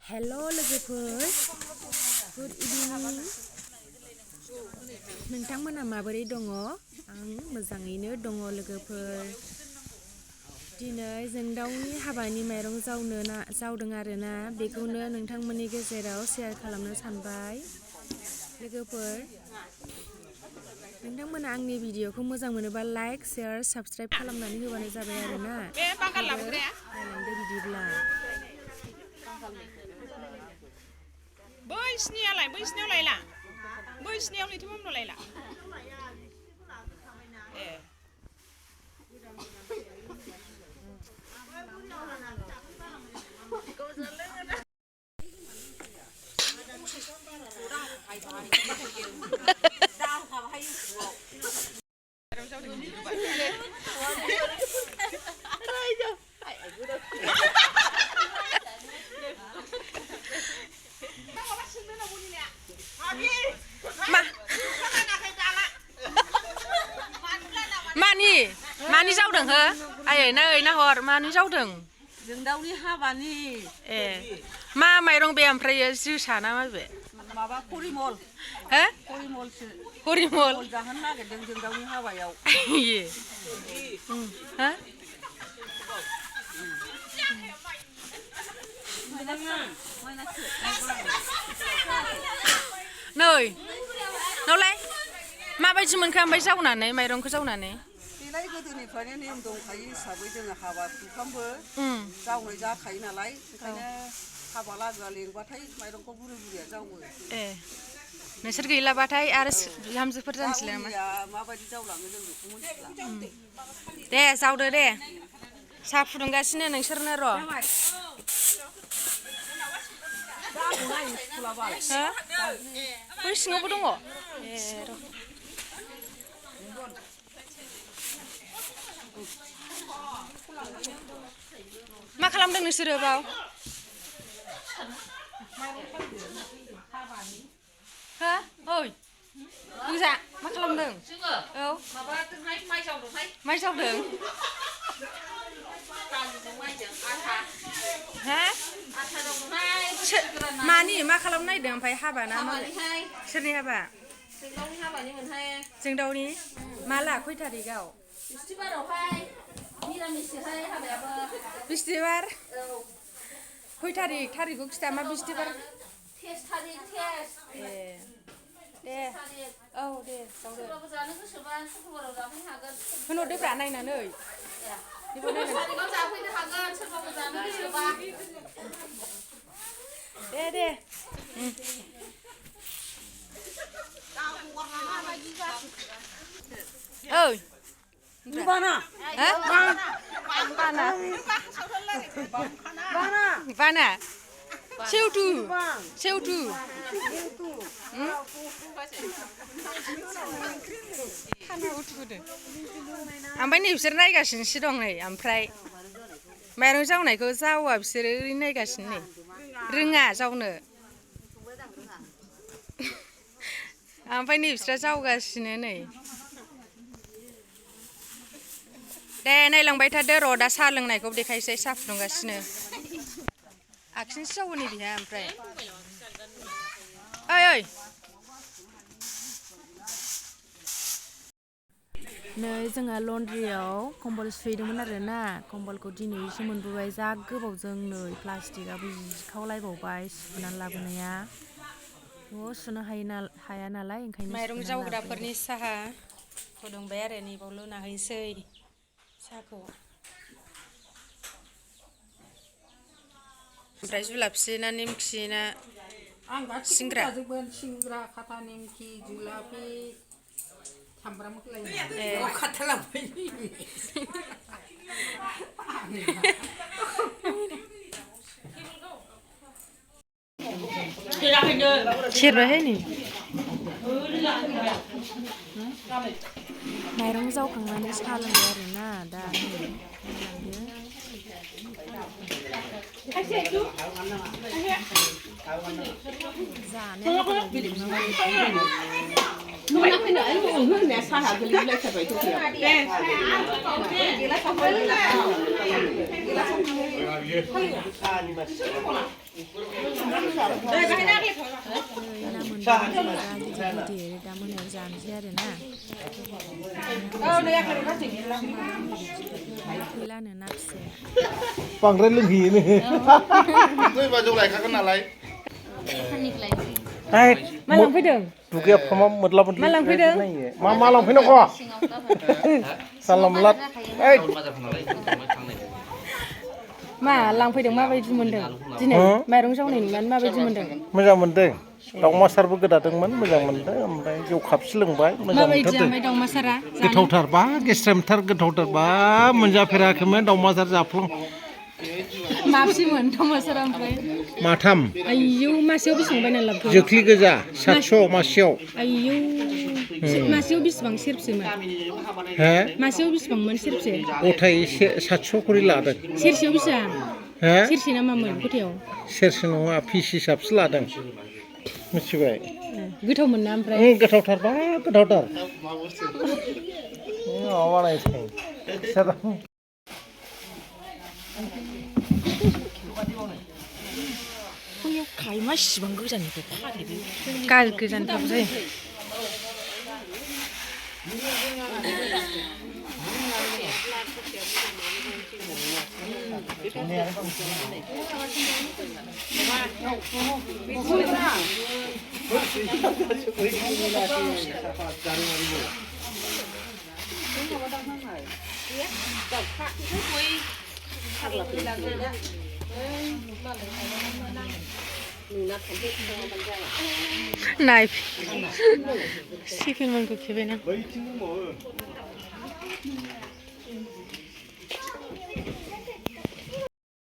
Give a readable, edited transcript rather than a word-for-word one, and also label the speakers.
Speaker 1: hello लोगोफोर good इभिनिं नोंथांमोना माबोरै दङ आं मोजाङैनो दङ लोगोफोर दिनै जों दाउनि हाबानि माइरं जावदों आरोना बेखौनो नोंथांमोननि गेजेराव शेयार खालामनो सानबाय लोगोफोर नोंथांमोना आंनि भिडिअखौ मोजां मोनोबा लाइक शेयार साबस्क्राइब खालामनानै होबानो जाबाय आरोना नायलांदो बिदिब्ला
Speaker 2: बैसिनियालाय बैसिनियाव लायला बैसिनियाव लैथो मामनाव लायला ए मानि जावदों हो आयै नाहर मानि जावदों
Speaker 3: जों दाउनि हाबानि
Speaker 2: ए मा माइरं बे ओमफ्राय जोसा ना मा बे
Speaker 3: माबा परिमल
Speaker 2: हो
Speaker 3: परिमल जाहोनो नागिरदों जों दाउनि हाबायाव
Speaker 2: हो नै नावलाय माबायदि मोनखो ओमफ्राय जावनानै माइरंखौ जावनानै
Speaker 3: बेलाय गोदोनिफ्रायनो नेम दंखायो हिसाबै जोङो हाबा खुंफ्रामबो जावनाय जाखायो नालाय ओंखायनो हाबा लागोआ लेंबाथाय माइरंखौ बुरै बुरैया जावो
Speaker 2: ए नोंसोर गैलाबाथाय आरो बिहामजोफोर जानोसैलाय नामा
Speaker 3: माबायदि जावलाङो जों बेखौ मिथिला
Speaker 2: दे जावदो दे साहा फुदुंगासिनो नोंसोरनो र' बै सिङावबो दङ ए र' मा खालामदों नोंसोरो बाव हो ओइ गोजा मा खालामदों औ माइ जावदों हा मानि मा खालामनो नागिरदों ओमफ्राय हाबा ना सोरनि हाबा जों दाउनि माला खय थारिखआव बिस्थिबार खय थारिखखौ खिथा मा बिस्थिबार ए दे औ दे होनहरदोब्रा नायनानै दे ओइ बाना सेवटु ओमफ्राय नै बिसोर नायगासिनोसो दं नै ओमफ्राय माइरं जावनायखौ जावा बिसोरो ओरैनो नायगासिनो नै रोङा जावनो ओमफ्राय नै बिस्रा जावगासिनो नै दे नायलांबाय थादो र' दा साहा लोंनायखौ देखायसै साहा फुदुंगासिनो आखिनोसो जावो नै बिहा ओमफ्राय ओइ
Speaker 1: नै जोंहा लन्ड्रियाव कम्बल सुहैदोंमोन आरोना कम्बलखौ दिनैसो मोनबोबाय जा गोबावजों नै प्लास्टिकआबो जिखावलायबावबाय सुनानै लाबोनाया न'आव सुनो हाया नालाय ओंखायनो
Speaker 2: माइरं जावग्राफोरनि साहा फुदुंबाय आरो नैबाव लुना हैसै साहाखौ ओमफ्राय जुलाफि ना निमखि ना सिंग्रा
Speaker 3: सिंग्रा खाथा निमखि जुलाफि सामब्राम होलाय
Speaker 1: सेरबायहाय नै माइरं जावखांनानै साहा लोंबाय आरोना दा जानो गिदिर गिदिर दा मोनायाव जानोसै आरोना फैलानो ना फिसाया
Speaker 4: बांद्राय लोंहैयोनो
Speaker 5: दैबा जौ लायखागोन नालाय
Speaker 1: मा लांफैदों
Speaker 4: दुगैया फामा मोदला मोदलि
Speaker 1: मा लांफैदों
Speaker 4: मा लांफैनांगौ साला मोनला ओइ
Speaker 1: मा लांफैदों माबायदि मोनदों दिनै माइरं जावनाय नुनानै माबायदि मोनदों
Speaker 4: मोजां मोनदों दाउमासारबो गोदादोंमोन मोजां मोनदों ओमफ्राय जौ खापसे लोंबाय मोजां
Speaker 1: माबायदि
Speaker 4: मोनथारदों
Speaker 1: ओमफ्राय दाउमासारा
Speaker 4: गोथावथार बा गेस्रेमथार गोथावथार बा मोनजाफेराखैमोन दाउमासार जाफ्लां
Speaker 1: माबेसेमोन दाउमासारा ओमफ्राय
Speaker 4: माथाम
Speaker 1: आयौ मासेयाव बेसेबां बायना लाबोखो
Speaker 4: जोख्लि गोजा 700 मासेयाव
Speaker 1: आयौ मासेयाव बेसेबां सेरबेसेमोन
Speaker 4: हे
Speaker 1: मासेयाव बेसेबांमोन सेरबेसे
Speaker 4: गथाय 700 करि लादों
Speaker 1: सेरसेयाव बेसेबां
Speaker 4: हे
Speaker 1: सेरसे ना मामोन गथायाव
Speaker 4: सेरसे नङा पिस हिसाबसो लादों मिथिबाय
Speaker 1: गोथावमोन ना ओमफ्राय
Speaker 4: गोथावथार बा गोथावथार माबा बानायसै
Speaker 2: खायमा इसिबां गोजाननिफ्राय फाग्लि गाज गोजानफ्राबो जायो नाय सिफिनमोनखौ खेबायना